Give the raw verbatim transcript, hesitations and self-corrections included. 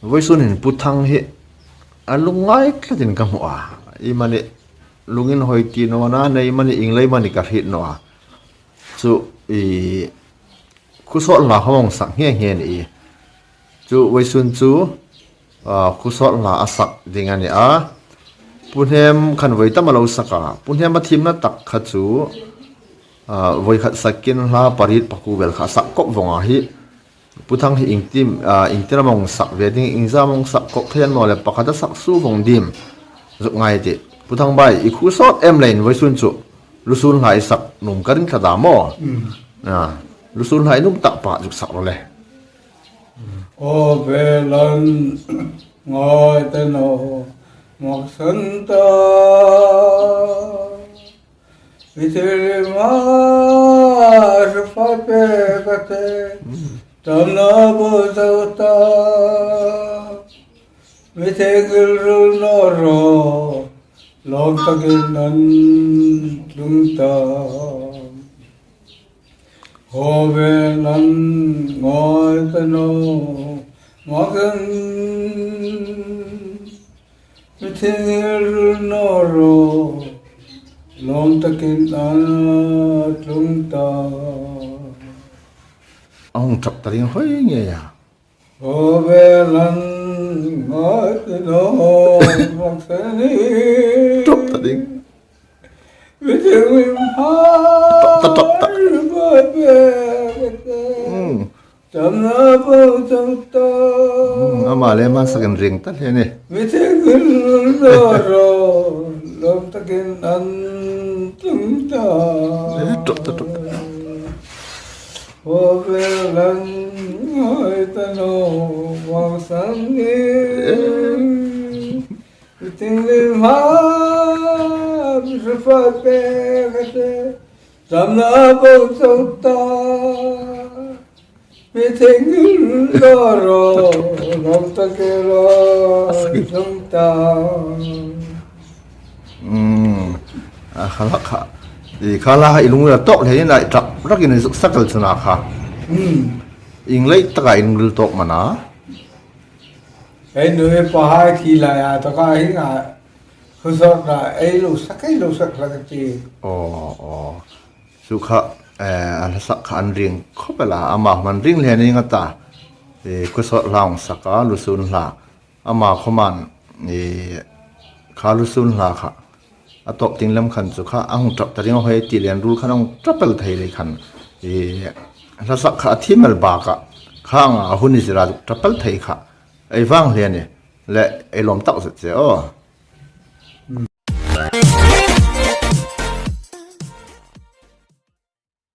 Voisun hin Pu Thang hi a lungngai tlatin ka hmu a. I mani lungin hoi ti naw a, nei mani inglei mani ka hriet naw a. Chu i khusawt hla hawng sak nghe nghe ni i. Chu voisun chu, a, khusawt hla a sak ding a ni a. Pu Hnem khan voi tam a lo sak a. Pu Hnem a thimna tak kha chu, a, voi khat sakin hla pariet pakuo vel kha sak kop vong a hi. Pu Thang hi iengtin, a, iengtin am hawng sak ve ding, iengzam hawng sak kop thei a ni naw le pakhat a sak suo vong dim. Zuk ngai ti. Pu Thang bai, i khusawt em leiin voisun chu lusun hla i sak nuom ka ring tlat a maw. Mm. A, lusun hla i nuom tak pa zuk sak ro le. Aw velan ngai ta naw, mak san ta. Mithienghlim hma hre fai pek a tih, tamna bo zo ta. Mithienghlim rul naw ro, lawm takin an tlung ta. Aw velan ngai ta naw, mak san. Mithienghlim rul naw ro, lawm takin an tlung ta. A hung ṭap ta ding hoi ngei a. Aw velan ngai ta naw, mak san. Ṭap ta ding. Mithienghlim hma. Ṭap ta, ṭap ta. Hre fai pek a tih. Mm. Tamna bo zo ta. Mm, ama le ama sakin ring ta hle ni. Mithienghlim rul naw ro, lawm takin an tlung ta. Eh, ṭap ta, ṭap ta. Aw velan ngai ta naw, mak san. Eh. Mithienghlim hma hre fai pek a tih, tamna bo zo ta. Mithienghlim rul naw ro, lawm takin an tlung ta. Mm. A, kha la kha. I kha la i lungril tawk hle ni a, i ṭap rakin i zuk sak el chun a kha. Mm. Ieng lai taka i lungril tawk am a na? Ei nu ei pahai thi laia taka hi nga, khusawt hla ei lo sak, ei lo sak hlak a tih. Aw, aw. Chu kha, eh, a hla sak kha an ring khawp el a, ama khawm an ring hle ning a ta. Eh, khusawt hla hung sak a, lusun hla. Ama khawmin, eh, kha lusun hla kha a tawp ding lem khan chu kha a hung ṭap ta ding a hoi ti le an rul khan a hung ṭap el thei lei khan. Eh, hla sak kha a thiem el bakah kha anga a hun i zira zuk ṭap el thei kha. Ei vâng hle ni. Le ei lawm tak zet che aw.